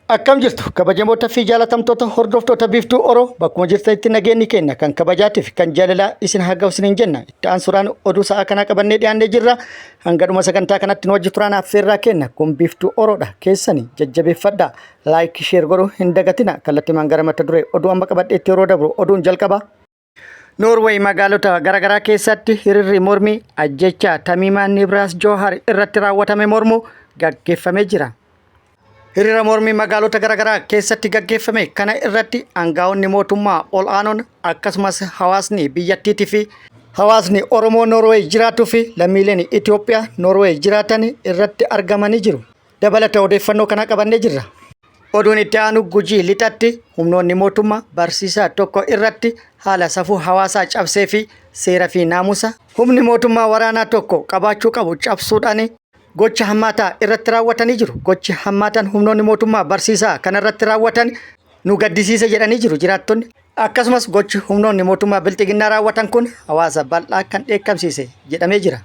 Akkam jirtu kabajamoota fi jaalatamtoota hordoftoota Biiftuu Oro, bakkuma jirtanitti nageenyi keenya kan kabajaatiif kan jaalalaa isin haa ga'u isiniin jenna. Itti aansuudhaan oduu sa'aa kanaa qabannee dhiyaannee jirra. Hanga dhuma sagantaa kanatti nu wajji turaan affeerraa kenna. Kun Biiftuu Oroodha. Keessani jajjabeeffadha. Like, share godhuu hin dagatina. Kallattiimaan gara mata duree oduu amma qabadheetti yeroo dabru, oduun jalqaba. Noorweey magaalota garaagaraa keessatti hiriirri mormii ajjeechaa Tamiimaa Nibraas Joohar irratti raawwatame mormu gaggeeffamee jira. Hiriira mormii magaalota garaagaraa keessatti gaggeeffame kana irratti aangaa'onni mootummaa ol aanoon, akkasumas hawaasni biyyattiitii fi hawaasni Oromoo Noorweey jiraatuu fi lammiileen Itoophiyaa Noorweey jiraatan irratti argamanii jiru. Dabalata odeeffannoo kana qabannee jirra. Oduun itti aanu, Gujii Lixatti humnoonni mootummaa barsiisaa tokko irratti haala safuu hawaasaa cabsee fi seera fi naamusa humni mootummaa waraanaa tokko qabaachuu qabu cabsuudhaan gocha hammaataa irratti raawwatanii jiru. Gochi hammaataan humnoonni mootummaa barsiisaa kanarratti raawwatan nu gaddisiise jedhanii jiru jiraattonni. Akkasumas gochi humnoonni mootummaa bilxiginnaa raawwatan kun hawaasa bal'aa kan dheekkamsiise jedhamee jira.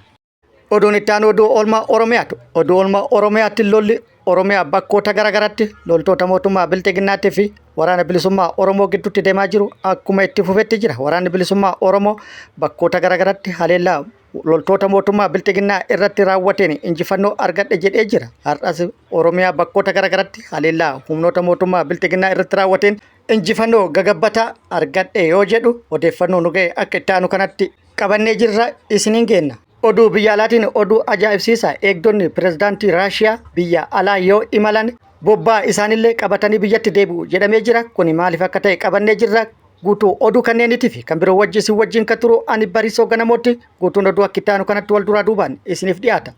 Oduun itti aanu oduu oolmaa Oromiyaati. Oduu oolmaa Oromiyaatti, lolli Oromiyaa bakkoota garaagaraatti loltoota mootummaa bilxiginnaatii fi Waraana Bilisummaa Oromoo gidduutti deemaa jiru akkuma itti fufetti jira. Waraanni Bilisummaa Oromoo bakkoota garaagaraatti haleellaa loltoota mootummaa bilxiginnaa irratti raawwateen injifannoo argadhe jedhee jira. Har'as Oromiyaa bakkoota garaagaraatti haleellaa humnoota mootummaa bilxiginnaa irratti raawwateen injifannoo gagabbataa argadhe yoo jedhu, odeeffannoo nu ga'e akka itti aanu kanatti qabannee jirra, isiniin geenna. Oduu biyya alaatiin, oduu ajaa'ibsiisaa, eegdonni pirezidaantii Raashiyaa biyya alaa yoo imalan bobbaa isaanillee qabatanii biyyatti deebi'u jedhamee jira. Kuni maaliif akka ta'e qabannee jirra. Guutuu oduu kanneeniitii fi kan biroo wajji isin wajjin kan turu ani Bariisoo Ganamootti. Guutuun oduu akka itti aanu kanatti wal duraa duubaan isiniif dhiyaata.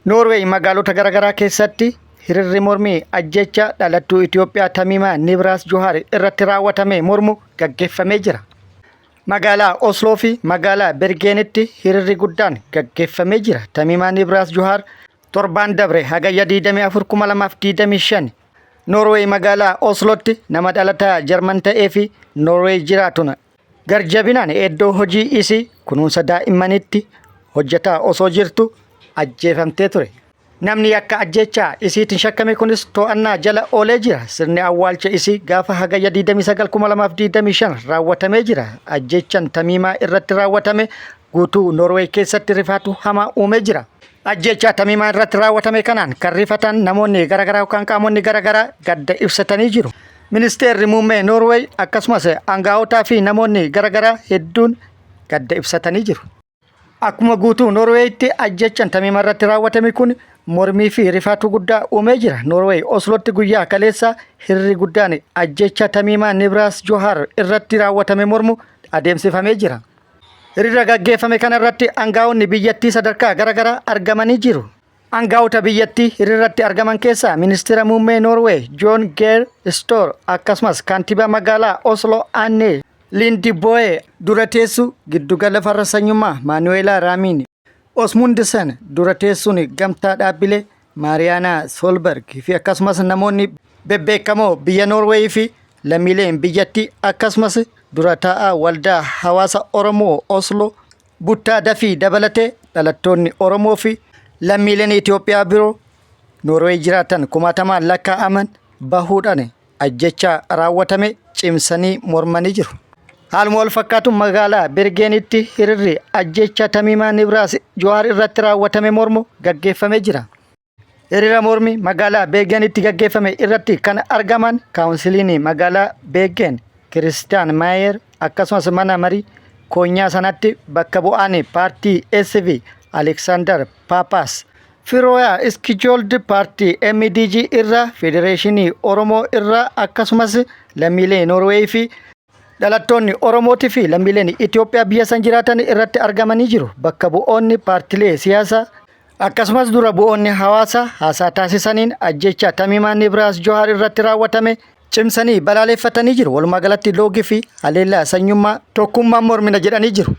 Noorweey magaalota garaagaraa keessatti hiriirri mormii ajjecha dhalattuu Itoophiyaa Tamiimaa Nibraas Johaar irratti raawwatame mormu gaggeeffamee jira. Magaalaa Osloo fi magaalaa Bergeenitti hiriirri guddaan gaggeeffamee jira. Tamiimaa Nibraas Johaar torbaan dabre Hagayya 24 2025 Noorweey magaalaa Oslootti nama dhalataa Jarman ta'ee fi Noorweey jiraatun garjabinaan iddoo hojii isii kunuunsa daa'immanitti hojjetaa osoo jirtu ajjeefamtee ture. Namni yakka ajjeechaa isiitiin shakkame kunis to'annaa jala oolee jira. Sirni awwaalcha isii gaafa Hagayya 29 2025 raawwatamee jira. Ajjeechaan Tamiimaa irratti raawwatame guutuu Noorweey keessatti rifaatu hamaa uumee jira. Ajjeechaa Tamiimaa irratti raawwatame kanaan kan rifatan namoonni garaagaraa yookaan qaamonni garaagaraa gadda ibsatanii jiru. Ministeerri muummee Noorweey akkasumas aangaa'otaa fi namoonni garaagaraa hedduun gadda ibsatanii jiru. Akkuma guutuu Noorweeyitti ajjechaan Tamiima irratti raawwatame kun mormii fi rifaatuu guddaa uumee jira. Noorweey Oslootti guyyaa kaleessa hiriirri guddaan ajjecha Tamiimaa Nibraas Johaar irratti raawwatame mormu adeemsifamee jira. Hiriira gaggeeffame kana irratti aangaa'onni biyyattii sadarkaa garaagaraa argamanii jiru. Aangaa'ota biyyattii hiriirratti argaman keessaa ministeera muummee Noorweey Joon Geer Stoor, akkasumas kaantibaa magaalaa Oslo Anne Lindboe, dura teessu giddugala farra sanyummaa Maanuweelaa Raamiin Osmundsen, dura teessuun gamtaa dhaabbilee Maariyaanaa Solberg fi akkasumas namoonni bebbeekamoo biyya Noorweey fi lammiileen biyyattii, akkasumas dura taa'aa waldaa hawaasa Oromoo Oslo Buttaa Dafii dabalatee dhalattoonni Oromoo fi lammiileen Itoophiyaa biroo Noorweey jiraatan kumaatamaan lakkaa'aman bahuudhaan ajjechaa raawwatame cimsanii mormanii jiru. Haaluma wal fakkaatuun magaalaa Bergeenitti hiriirri ajjeechaa Tamiimaa Nibraas Johaar irratti raawwatame mormu gaggeeffamee jira. Hiriira mormii magaalaa Beegenitti gaggeeffame irratti kan argaman kaawunsiliin magaalaa Beegen Kiristiyaan Maayer, akkasumas mana marii koonyaa sanatti bakka bu'aan paartii SV Aleksaandar Paapaas, Firooyaa Iskijold paartii MDG irraa, Federeeshinii Oromoo irraa, akkasumas lammiilee Noorweey fi dhalattoonni Oromootii fi lammiileen Itoophiyaa biyya san jiraatan irratti argamanii jiru. Bakka bu'oonni paartilee siyaasaa akkasumas dura bu'oonni hawaasaa haasaa taasisaniin ajjeechaa Tamiimaa Nibraas Johaar irratti raawwatame cimsanii balaaleffatanii jiru. Walumaa galatti loogii fi haleellaa sanyummaa tokkummaan mormina jedhanii jiru.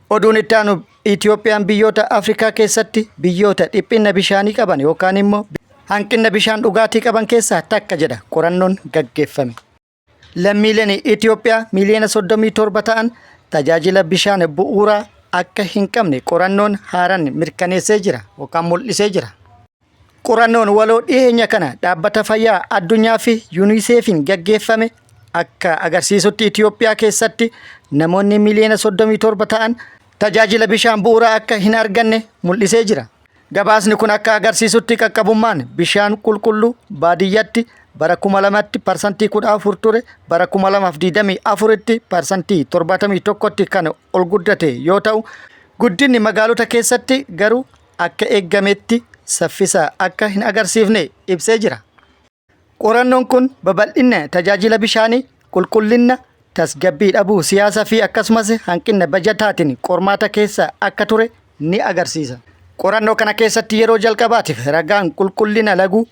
Oduun itti aanu, Itoophiyaan biyyoota Afrikaa keessatti biyyoota dhiphina bishaanii qaban yookaan immoo hanqina bishaan dhugaatii qaban keessaa takka jedha qorannoon gaggeeffame. Lammiileen Itoophiyaa miiliyoona 37 ta'an tajaajila bishaan bu'uuraa akka hin qabne qorannoon haaraan mirkaneessee jira yookaan mul'isee jira. Qorannoon waloo dhiheenya kana Dhaabbata Fayyaa Addunyaa fi Yuuniseefiin gaggeeffame akka agarsiisutti Itiyoophiyaa keessatti namoonni miliyoona 37 ta'an tajaajila bishaan bu'uuraa akka hin arganne mul'isee jira. Gabaasni kun akka agarsiisutti qaqqabummaan bishaan qulqulluu baadiyyatti bara 2000tti parsantii 14 ture bara 2024tti parsantii 71tti kan ol guddate yoo ta'u, guddinni magaalota keessatti garuu akka eeggametti saffisa akka hin agarsiifne ibsee jira. Qorannoon kun babal'ina tajaajila bishaanii, qulqullinna, tasgabbii dhabuu siyaasaa fi akkasumas hanqina bajataatiin qormaata keessa akka ture ni agarsiisa. Qorannoo kana keessatti yeroo jalqabaatiif ragaan qulqullina laguu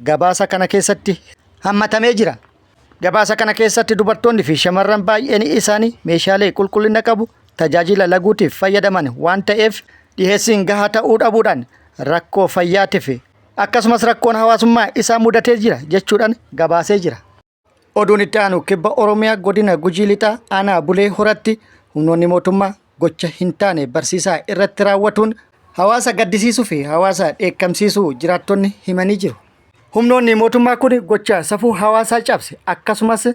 gabaasa kana keessatti hammatamee jira. Gabaasa kana keessatti dubartoonni fi shamarran baay'een isaanii meeshaalee qulqullina qabu tajaajila laguutiif fayyadaman waan ta'eef dhiheessiin gahaa ta'uu dhabuudhaan rakkoo fayyaatiif akkasumas rakkoon hawaasummaa isaa mudatee jira jechuudhaan gabaasee jira. Oduun itti aanu kibba Oromiyaa godina Gujii Lixaa aanaa Bulee Horatti humnoonni mootummaa gocha hin taane barsiisaa irratti raawwatuun hawaasa gaddisiisuu fi hawaasa dheekkamsiisuu jiraattonni himanii jiru. Humnoonni mootummaa kun gocha safuu hawaasaa cabse akkasumas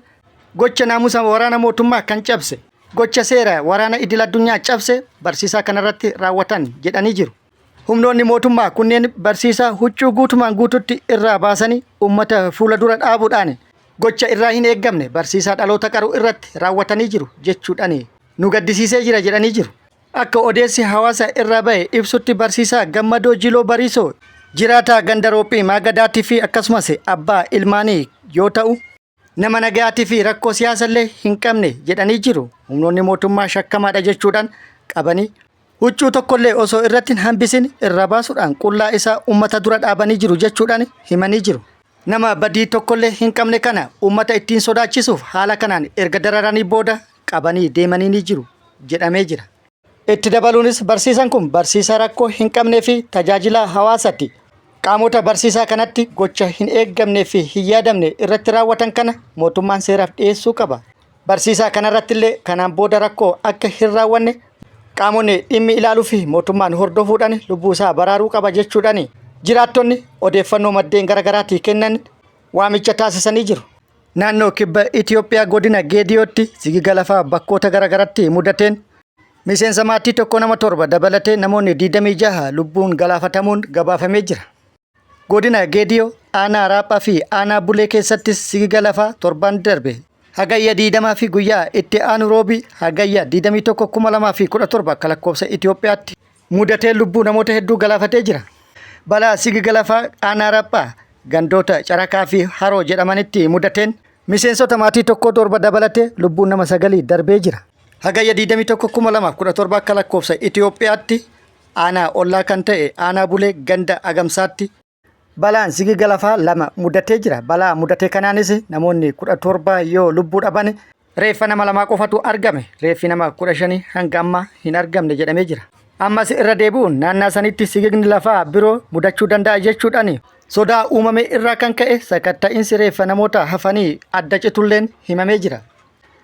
gocha naamusa waraana mootummaa kan cabse gocha seera waraana idil addunyaa cabse barsiisaa kanarratti raawwatan jedhanii jiru. Humnoonni mootummaa kunneen barsiisaa huccuu guutumaan guututti irraa baasanii uummata fuula dura dhaabuudhaan gocha irraa hin eeggamne barsiisaa dhaloota qaru irratti raawwatanii jiru jechuudhaan nu gaddisiisee jira jedhanii jiru. Akka odeessi hawaasa irraa bahe ibsutti barsiisaa Gammadoo Jiloo Bariisoo jiraataa ganda Roophii Maagadaatii fi akkasumas abbaa ilmaanii yoo ta'u, nama nagayaatii fi rakkoo siyaasallee hin qabne jedhanii jiru. Humnoonni mootummaa shakkamaadha jechuudhaan qabanii huccuu tokkollee osoo irratti hin hambisin irraa baasuudhaan qullaa isaa uummata dura dhaabanii jiru jechuudhaan himanii jiru. Nama badii tokkollee hin qabne kana uummata ittiin sodaachisuuf haala kanaan erga dararanii booda qabanii deemanii ni jiru jedhamee jira. Itti dabaluunis barsiisaan kun barsiisaa rakkoo hin qabnee fi tajaajilaa hawaasati. Qaamota barsiisaa kanatti gocha hin eeggamnee fi hin yaadamne irratti raawwatan kana mootummaan seeraaf dhiyeessuu qaba. Barsiisaa kanarrattillee kanaan booda rakkoo akka hin raawwanne qaamonni dhimmi ilaaluu fi mootummaan hordofuudhaan lubbuu isaa baraaruu qaba jechuudhaan jiraattonni odeeffannoo maddeen garaagaraatii kennan waamicha taasisanii jiru. Naannoo kibba Itiyoophiyaa godina Geediyootti sigiga lafaa bakkoota garaagaratti mudateen miseensa maatii tokko nama 7 dabalatee namoonni 26 lubbuun galaafatamuun gabaafamee jira. Godina Geediyoo aanaa Raaphaa fi aanaa Bulee keessattis sigiga lafaa torban darbe Hagayya 20 fi guyyaa itti aanu Roobii Hagayya 21 2017 akka lakkoofsa Itiyoophiyaatti mudatee lubbuu namoota hedduu galaafatee jira. Balaa sigiga lafaa aanaa Raaphaa gandoota Carakaa fi Haroo jedhamanitti mudateen miseensota maatii tokkoo 7 dabalatee lubbuun nama 9 darbee jira. Hagayya 21 2017 akka lakkoofsa Itiyoophiyaatti aanaa ollaa kan ta'e aanaa Bulee ganda Agamsaatti balaan sigiga lafaa 2 mudatee jira. Balaa mudate kanaanis namoonni 17 yoo lubbuu dhaban reeffa nama 2 qofatu argame. Reeffi nama 15 hanga ammaa hin argamne jedhamee jira. Ammas irra deebi'uun naannaa sanitti sigigni lafaa biroo mudachuu danda'a jechuudhaan sodaa uumame irraa kan ka'e sakatta'insi reeffa namoota hafanii adda citulleen himamee jira.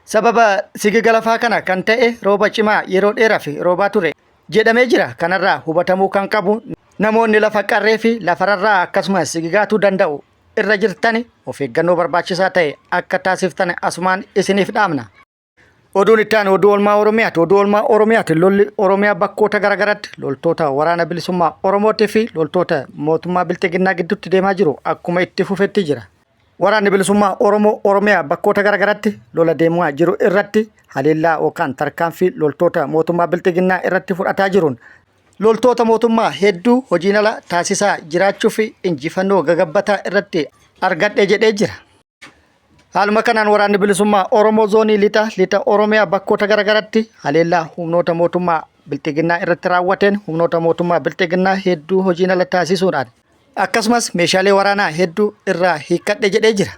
Sababa sigiga lafaa kana kan ta'e rooba cimaa yeroo dheeraaf roobaa ture jedhamee jira. Kanarraa hubatamuu kan qabu namoonni lafa qarree fi lafa rarraa akkasumas sigigaatuu danda'u irra jirtani of eeggannoo barbaachisaa ta'e akka taasiftan asumaan isiniif dhaamna. Oduun itti aanu oduu oolmaa Oromiyaati. Oduu oolmaa Oromiyaati. Lolli Oromiyaa bakkoota garaagaraatti loltoota waraana bilisummaa Oromootii fi loltoota mootummaa Bilxiginnaa gidduutti deemaa jiru akkuma itti fufetti jira. Waraanni bilisummaa Oromoo Oromiyaa bakkoota garaagaraatti lola deemaa jiru irratti haleellaa yookaan tarkaanfii loltoota mootummaa Bilxiginnaa irratti fudhataa jiruun loltoota mootummaa hedduu hojiin ala taasisaa jiraachuu fi injifannoo gagabbataa irratti argadhe jedhee jira. Haaluma kanaan waraanni bilisummaa Oromoo zoonii lixa lixa Oromiyaa bakkoota garaagaratti haleellaa humnoota mootummaa Bilxiginnaa irratti raawwateen humnoota mootummaa Bilxiginnaa hedduu hojiin ala taasisuudhaan akkasumas meeshaalee waraanaa hedduu irraa hiikkadhe jedhee jira.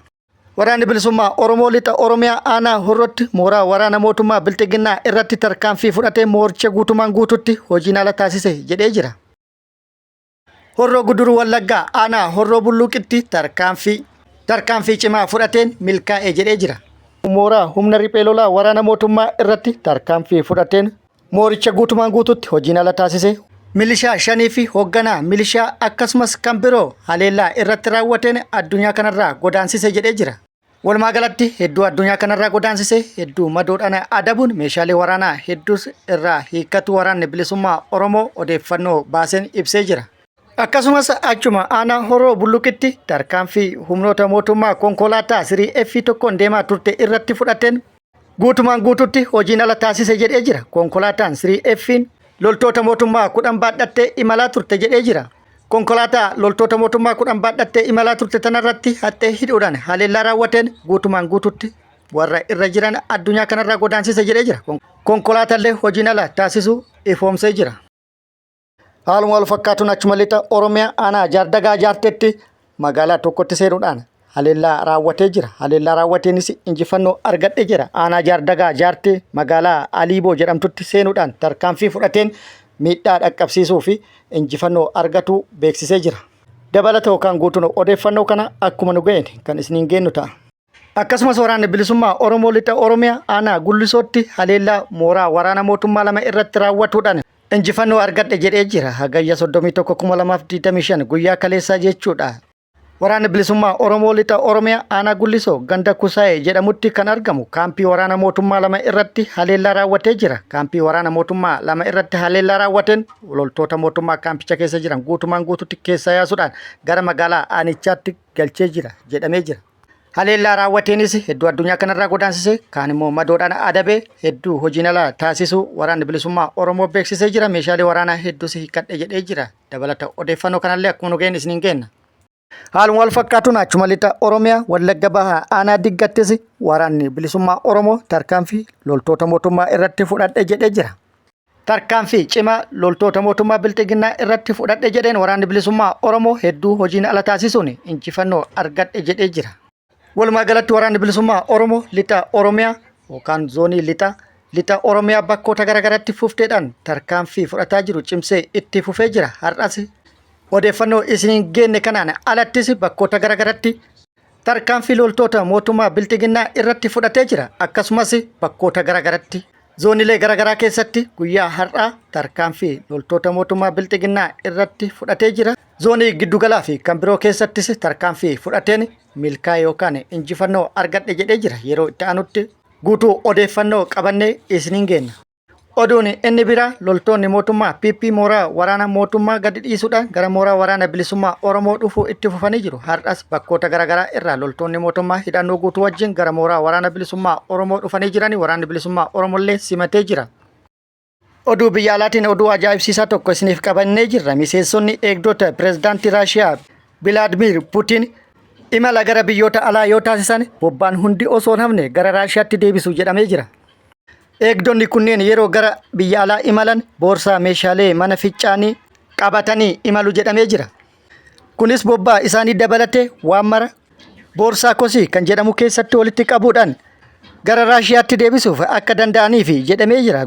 Waraanni Bilisummaa Oromoo Lixa Oromiyaa Aanaa Horrootti mooraa waraana mootummaa Bilxiginnaa irratti tarkaanfii fudhatee mooricha guutumaan guututti hojiin ala taasise jedhee jira. Horroo Guduruu Wallaggaa Aanaa Horroo Bulluuqitti tarkaanfii cimaa fudhateen milkaa'e jedhee jira. Mooraa humna riphee lolaa waraana mootummaa irratti tarkaanfii fudhateen mooricha guutumaan guututti hojiin ala taasise. Milishaa shanii fi hoogganaa milishaa akkasumas kan biroo haleellaa irratti raawwateen addunyaa kanarraa godaansise jedhee jira. Walumaa galatti hedduu addunyaa kanarraa godaansise, hedduu madoodhaan adabuun meeshaalee waraanaa hedduus irraa hiikkatu Waraanni Bilisummaa Oromoo odeeffannoo baaseen ibsee jira. Akkasumas achuma aanaa Horroo Bulluqitti tarkaanfii humnoota mootummaa konkolaataa sirii F tokkoon deemaa turte irratti fudhateen guutumaan guututti hojiin ala taasise jedhee jira. Konkolaataan sirii F'n loltoota mootummaa 10 baadhattee imalaa turte jedhee jira. Konkolaataa loltoota mootummaa 10 baadhattee imalaa turte tanarratti haxxee hidhuudhaan haleellaa raawwateen guutumaan guututti warra irra jiran addunyaa kanarraa godaansise jedhee jira. Konkolaataallee hojiin ala taasisuu ifoomsee jira. Haaluma wal fakkaatuun achuma lixa Oromiyaa aanaa Jaardagaa Jaarteetti magaalaa tokkotti seenuudhaan haleellaa raawwatee jira. Haleellaa raawwateenis injifannoo argadhe jira. Aanaa Jaardagaa Jaartee magaalaa Aliiboo jedhamtutti seenuudhaan tarkaanfii fudhateen miidhaa dhaqqabsiisuu fi injifannoo argatuu beeksisee jira. Dabalata yookaan guutuun odeeffannoo kana akkuma nu ga'een kan isiniin geennu ta'a. Akkasumas Waraanni Bilisummaa Oromoo Lixa Oromiyaa aanaa Gullisootti haleellaa mooraa waraana mootummaa lama irratti raawwatuudhaan injifannoo argadhe jedhee jira. Hagayya 31,2025 guyyaa kaleessaa jechuudha. Waraanni Bilisummaa Oromoo Lixa Oromiyaa aanaa Gullisoo ganda Kusaayee jedhamutti kan argamu kaampii waraana mootummaa lama irratti haleellaa raawwatee jira. Kaampii waraana mootummaa lama irratti haleellaa raawwateen loltoota mootummaa kaampicha keessa jiran guutumaan guututti keessaa yaasuudhaan gara magaalaa aanichaatti galchee jira jedhamee jira. Haleellaa raawwateenis hedduu addunyaa kanarraa godaansise, kaan immoo madoodhaan adabe, hedduu hojiin ala taasisuu Waraanni Bilisummaa Oromoo beeksisee jira. Meeshaalee waraanaa hedduus hiikkadhe jedhee jira. Dabalata odeeffannoo kanallee akkuma nu ga'een isiniin geenna. Haaluma wal fakkaatuun achuma lixa Oromiyaa Wallagga Bahaa aanaa Diggattis Waraanni Bilisummaa Oromoo tarkaanfii loltoota mootummaa irratti fudhadhe jedhee jira. Tarkaanfii cimaa loltoota mootummaa Bilxiginnaa irratti fudhadhe jedheen Waraanni Bilisummaa Oromoo hedduu hojiin ala taasisuun injifannoo argadhe jedhee jira. Walumaa galatti Waraanni Bilisummaa Oromoo lixa Oromiyaa yookaan zoonii lixa lixa Oromiyaa bakkoota garaagaraatti fufteedhaan tarkaanfii fudhataa jiru cimsee itti fufee jira. Har'as odeeffannoo isiniin geenne kanaan alattis bakkoota garaagaraatti tarkaanfii loltoota mootummaa Bilxiginnaa irratti fudhatee jira. Akkasumas bakkoota garaagaratti zoonilee garaagaraa keessatti guyyaa har'aa tarkaanfii loltoota mootummaa Bilxiginnaa irratti fudhatee jira. Zoonii giddugalaa fi kan biroo keessattis tarkaanfii fudhateen milkaa'e yookaan injifannoo argadhe jedhee jira. Yeroo itti aanutti guutuu odeeffannoo qabannee isiniin geenna. Oduun inni biraa loltoonni mootummaa PP mooraa waraana mootummaa gadi dhiisuudhaan gara mooraa Waraana Bilisummaa Oromoo dhufuu itti fufanii jiru. Har'as bakkoota garaagaraa irraa loltoonni mootummaa hidhannoo guutuu wajjin gara mooraa Waraana Bilisummaa Oromoo dhufanii jiranii Waraanni Bilisummaa Oromollee simatee jira. Oduu biyya alaatiin oduu ajaa'ibsiisaa tokko isiniif qabannee jirra. Miseensonni eegdota pirezidaantii Raashiyaa Bilaadmiir Putiin imala gara biyyoota alaa yoo taasisan bobbaan hundi osoo hin hafne gara Raashiyaatti deebisu jedhamee jira. Eegdonni kunneen yeroo gara biyya alaa imalan boorsaa meeshaalee mana fincaanii qabatanii imalu jedhamee jira. Kunis bobbaa isaanii dabalatee waan mara boorsaa kosii kan jedhamu keessatti walitti qabuudhaan gara Raashiyaatti deebisuuf akka danda'aniif jedhamee jira.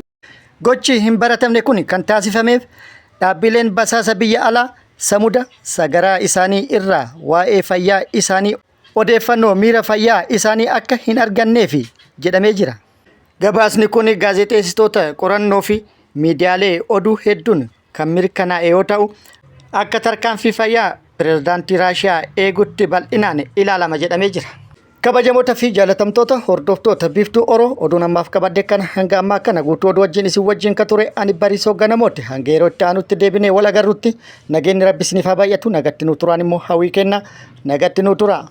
Gochi hin baratamne kun kan taasifameef dhaabbileen basaasa biyya alaa samuda sagaraa isaanii irraa waa'ee fayyaa isaanii odeeffannoo miira fayyaa isaanii akka hin arganneefi jedhamee jira. Gabaasni kun gaazexeessitoota qorannoo fi miidiyaalee oduu hedduun kan mirkanaa'e yoo ta'u, akka tarkaanfii fayyaa pirezidaantii Raashiyaa eegutti bal'inaan ilaalama jedhamee jira. Kabajamoota fi jaalatamtoota hordoftoota Biiftuu Oro, oduun ammaaf qabadde kana hanga ammaa kana guutuu oduu wajjin isin wajjin ka ture ani Bariisoo Ganamooti. Hanga yeroo itti aanutti deebinee wal agarrutti nageenyi Rabbi isiniif haa baay'atu, nagatti nuu turaan immoo hawwii kenna, nagatti nuu tura.